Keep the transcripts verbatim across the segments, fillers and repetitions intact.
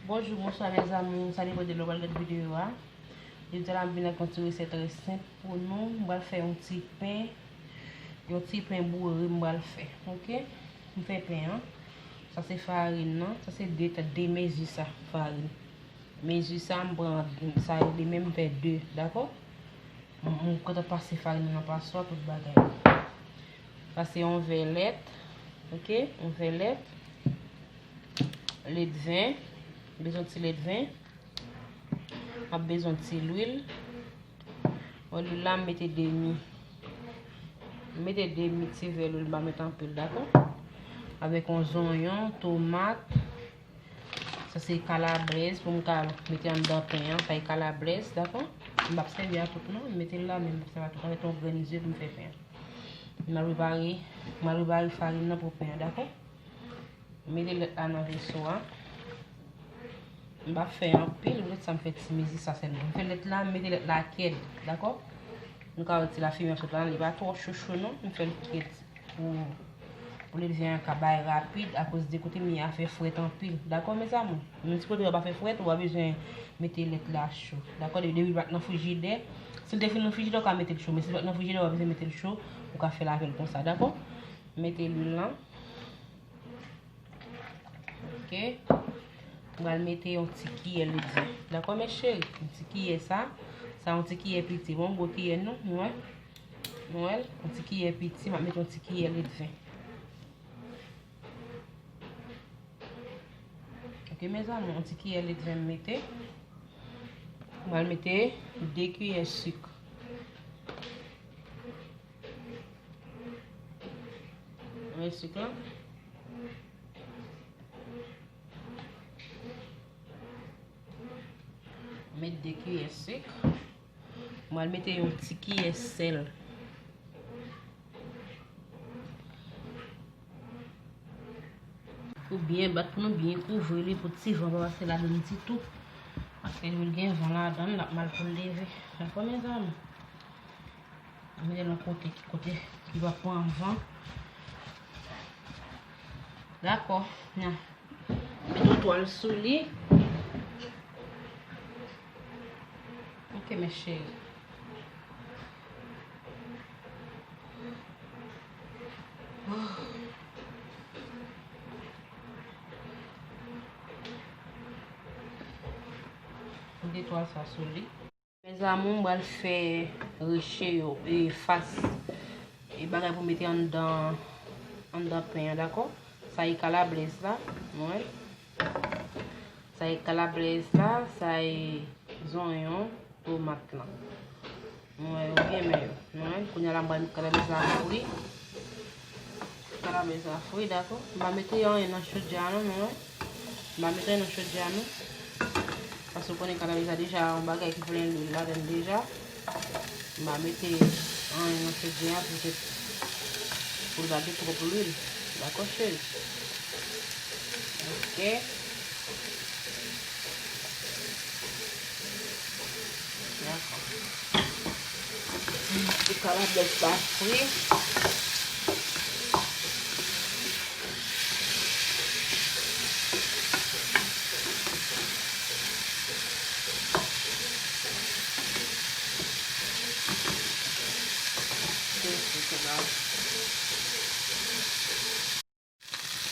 Bonjou, bonswa, mes amours. Sa depann de lè w pral gade videyo a. Jodi a la, m vin ak yon ti resèt trè senp pou nou. M pral fè yon ti pen, yon ti pen boure m pral fè. Oke? M fè pen an. Sa se farin nan. Sa se de, de mezi sa, farin. Mezi sa, m pran sa li menm, m fè de, dakò? M, m kontan pase farin nan nan paswa, tout bagay. Pase yon vè lèt, oke? Yon vè lèt. Letven, bezwen ti letven. M ap bezwen ti lwil. Bon, lwil la, m mete demi. M mete demi ti vè lwil, m pa mete anpil, dakò? Avèk yon zonyon, tomat. Sa se kalabrèz pou m ka mete anndan pen an, sa e kalabrèz, dakò? M p ap sèvi a tout non, m mete l la, men m p ap sèvi a tout. Avèk yon grenn ze pou m fè pen an. M al prepare, m al prepare farin nan pou pen an, dakò? Mete lèt la nan veso a. M pa fè anpil, lèt sa m fè ti mezi sa sèlman. M fè lèt la, m mete lèt la kèd, dakò? Nou ka wè ti lafimen sot la, li pa twò cho cho non, m fè l kèd pou, pou letven an ka bay rapid, akoz de kote m ye a fè frèt anpil, dakò, mes amours? Menm si kote w pa fè frèt, ou pa bezwen mete lèt la cho, dakò? Depi, depi l pa t nan frijidè, si l te fin nan frijidè, ou ka mete l cho, men si l pa t nan frijidè, ou pa bezwen mete l cho, ou ka fè l avè l konsa, dakò? Mete lwil lan. Oke. Mwen al mete yon ti kiyè letven. Dakò, mes chéris? Yon ti kiyè sa. Sa yon ti kiyè piti. Bon, gwo kiyè non, nou wè. Nou wè l? Yon ti kiyè piti, m ap mete yon ti kiyè letven. Oke, mes amours, yon ti kiyè letven m mete. Mwen al mete de kiyè sik. Mwen sik lan. Met de kiyè sik. Mwen al mete yon ti kiyè sèl. Pou byen bat, pou nou byen kouvri li, pou ti van pa pase ladan ditou. Paske lwil gen van ladan, l ap mal pou l leve. Dakò, mes amours? Mete l yon kote, ki kote ki pa pran van. Dakò, nyan. Mete yon twal sou li. Oke, mes chéris. Mete twal sa sou li. Mes amours, m pral fè reche yo, e fas, e bagay pou mete anndan, anndan pen an, dakò? Sa e kalabrèz la, nou wè. Sa e kalabrèz la, sa e zonyon, tomat lan. Nou wè, yo byen men yo, nou wè. Kounye a la, m pral met kalabrèz la fri. Kalabrèz la fri, dakò? M pa mete anyen nan chodyè a non, nou wè. M pa mete anyen nan chodyè a non. Paske w konnen kalabrèz la deja yon bagay ki plen lwil ladan l deja. M pa mete anyen nan chodyè a poutèt pou l pa gen twòp lwil. Dakò, cheri? Oke. Dakò. Ti kalabrèz la fri.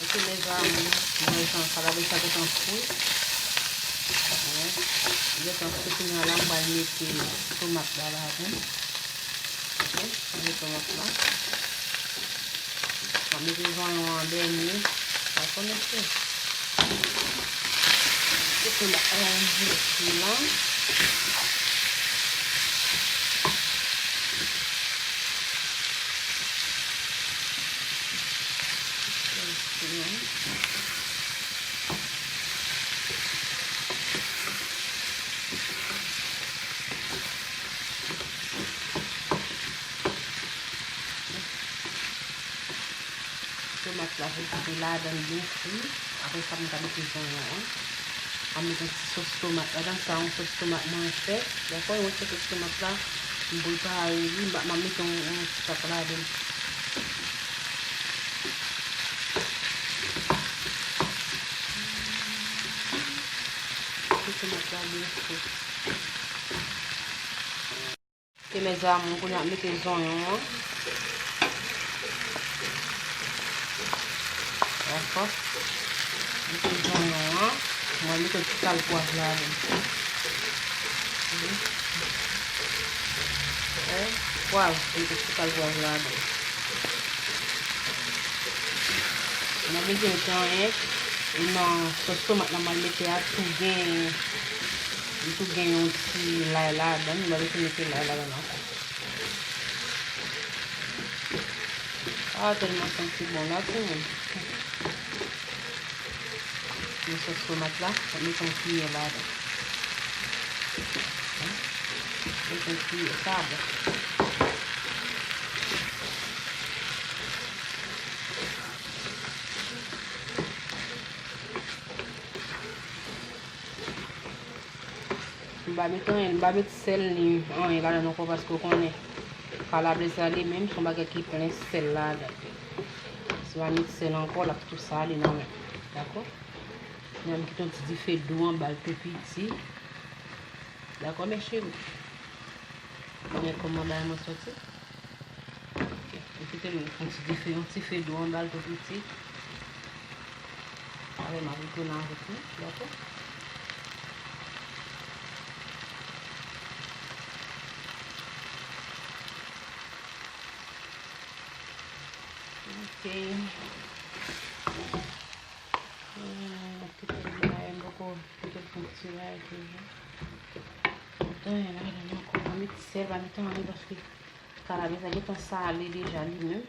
Oke, mes amours, mwen jan kalabrèz sa gentan fri. Wi. Li gentan fri, kounye a la, m pral mete tomat la ladan. Oke, mete tomat la. M ap mete zonyon an dènye. Dakò, mesye? Mete tomat la, m mete la. Tomat la, fè l kite ladan l byen fri. Apre sa, m ka mete zonyon an. M ap mete yon ti sòs tomat ladan. Sa yon sòs tomat mwen fè. Dakò, yon ti sòs tomat la, m prepare li. M ap mete yon, yon ti chak ladan. Tomat la byen fre. Ok, mes amours, kounye a m mete zonyon an. Dakò? Mete zonyon an. Mwen mete ti kal pwav ladan. Pwav, mete ti kal pwav ladan. Mwen bezwen mete anyen. E nan sòs tomat la mwen mete a tou gen, li tou gen yon ti lay ladan. Mwen bezwen mete lay ladan ankò. Ah, tèlman santi bon la, timoun. Nan sòs tomat la, mwen met yon kiyè ladan. Met yon kiyè, sa bon. M pa met anyen, m pa met sèl ni anyen ladan ankò, paske w konnen kalabrès la li menm se yon bagay ki plen sèl ladan. Si w pa met sèl ankò, l ap tou sale nan men. Dakò? Men m kite yon ti dife dou anba l tou piti. Dakò, mes chéris? Konnen kòman bagay mwen soti? Ok, m kite l yon ti dife, yon ti fe dou anba l tou piti. Apre m ap retounen avèk nou, dakò? Ok. Hmm, kite l la, m poko kite l fon ti bagay toujou. Mete anyen ladan ankò, pa met sèl, pa met anyen paske kalabrès la gentan sale deja li menm.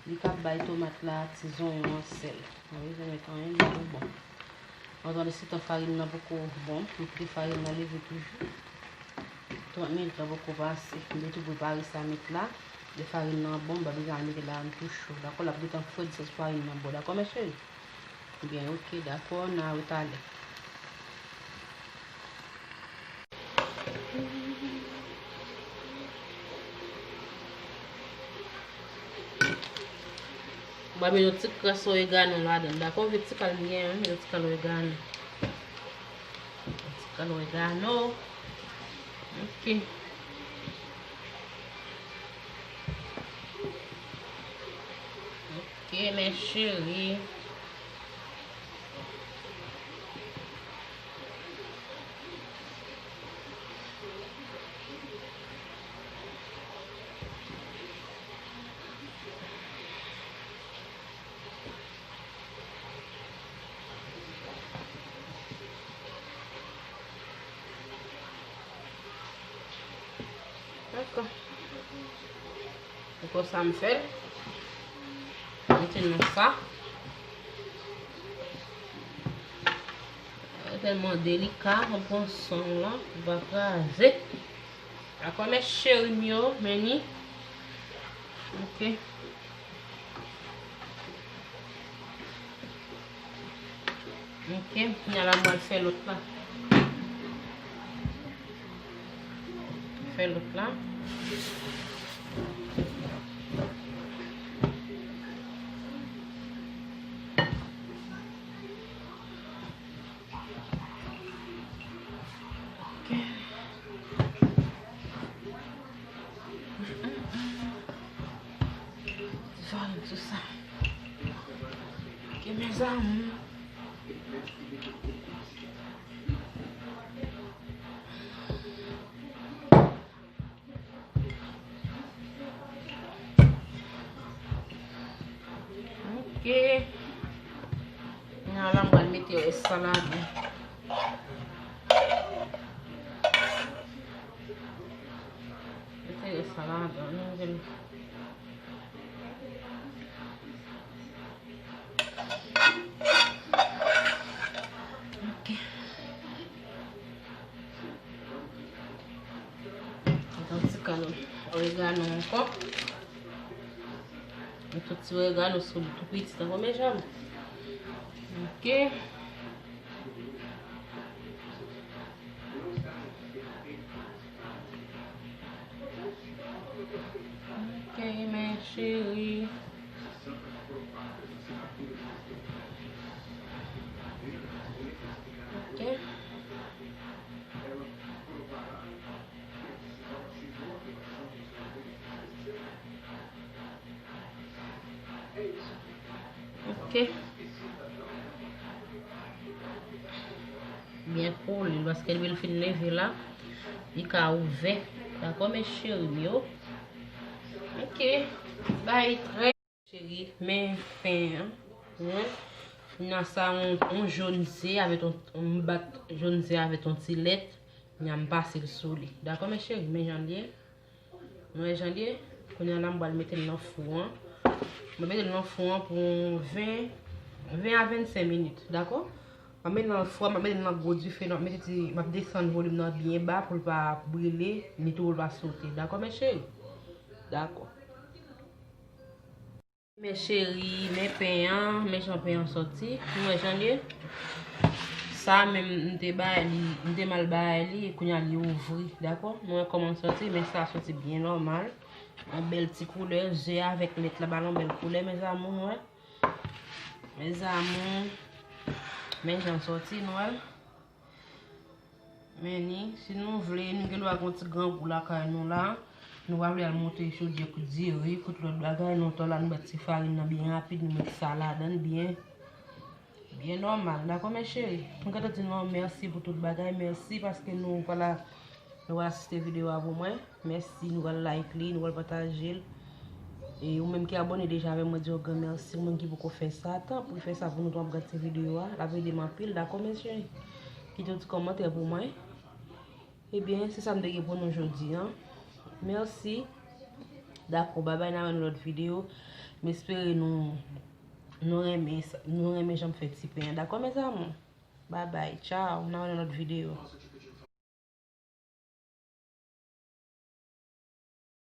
Li ka bay tomat la ti zonyon an sèl. Pa bezwen met anyen, li tou bon. Antandan se tan farin nan poko bon, m kite farin nan leve toujou. Trant minit la poko pase. M te tou prepare sa met la. Lè farin nan bon, m pa bezwen al mete la, m tou cho. Dakò, l ap gentan frèt, se farin nan bon. Dakò, mes chéris? Byen, ok, dakò, n a retalè. Mwen met yon ti kras oregano ladan, dakò? Yon ti kal byen, yon ti kal oregano. Yon ti kal oregano. Ok. Ok, mes chéris. Dakò. Ou konsa m fè l. Mete nan sa. Tèlman delika, konprann son lan, ou pa kraze. Dakò, mes chéris m yo, men ni. Ok. Ok, kounye a la m pral fè lòt la. Fè lòt la. Ok. Ti farin sou sa. Ok, mes amours. Ok. Kounye a la, m pral mete rès sa ladan. Mete rès sa ladan. Nou vin Ok. Met yon ti kal oregano ankò. Met yon ti oregano sou li tou piti, tankou men janm. Ok. Ok, mes chéris. Ok. Byen kole l, paske depi l fin leve la, li ka ouvè. Dakò, mes chéris m yo? Ok. Bay trè. Cheri, men pen an. Wi. Nan sa, on, on jòn ze avèk on, on bat jòn ze avèk on ti lèt. Nya m pase l sou li. Dakò, mes chéris, men jan l ye. Nou wè jan l ye. Kounye a la, m pral mete l nan fou an. M ap mete l nan fou an pou ven, ven a vennsenk minit, dakò? M ap mete l nan fou an, m ap mete l nan gwo dife, m ap mete ti, m ap desann volim nan byen ba pou l pa brile, ni tou pou l pa sote. Dakò, mes chéris? Dakò. Mes chéris, men pen an, men jan pen an sòti. Nou wè jan l ye? Sa menm, m te bay li, m te mal bay li, e kounye a li ouvri, dakò? Nou wè kòman l sòti, men sa sòti byen nòmal. Yon bèl ti koulè, ze avèk lèt la ba l yon bèl koulè, mes amours, nou wè? Mes amours, men jan l sòti, nou wè? Men ni, si nou vle, nou gen dwa gen yon ti grangou lakay nou la. Nou pa vle al monte chodyè kout diri, kout lòt bagay, nou to la, nou bat ti farin nan byen rapid, nou met sa ladan l byen, byen nòmal. Dakò, mes chéris? Mwen gentan di nou mèsi pou tout bagay, mèsi paske nou pa la, nou pa asiste videyo a pou mwen. Mèsi, nou pral like li, nou pral pataje l. E ou menm ki abòne deja avè mwen, di yon gran mèsi. Ou menm ki poko fè sa, tanpri fè sa pou nou tou ap gade ti videyo a. L ap ede m anpil, dakò, mes chéris? Kite yon ti kòmantè pou mwen. Ebyen, se sa m te gen pou nou jodi a. Mèsi. Dakò, babay, n a wè nan lòt videyo. M espere nou, nou renmen sa, nou renmen jan m fè ti pen an. Dakò, mes amours? Babay, tchaw, n a wè nan lòt videyo.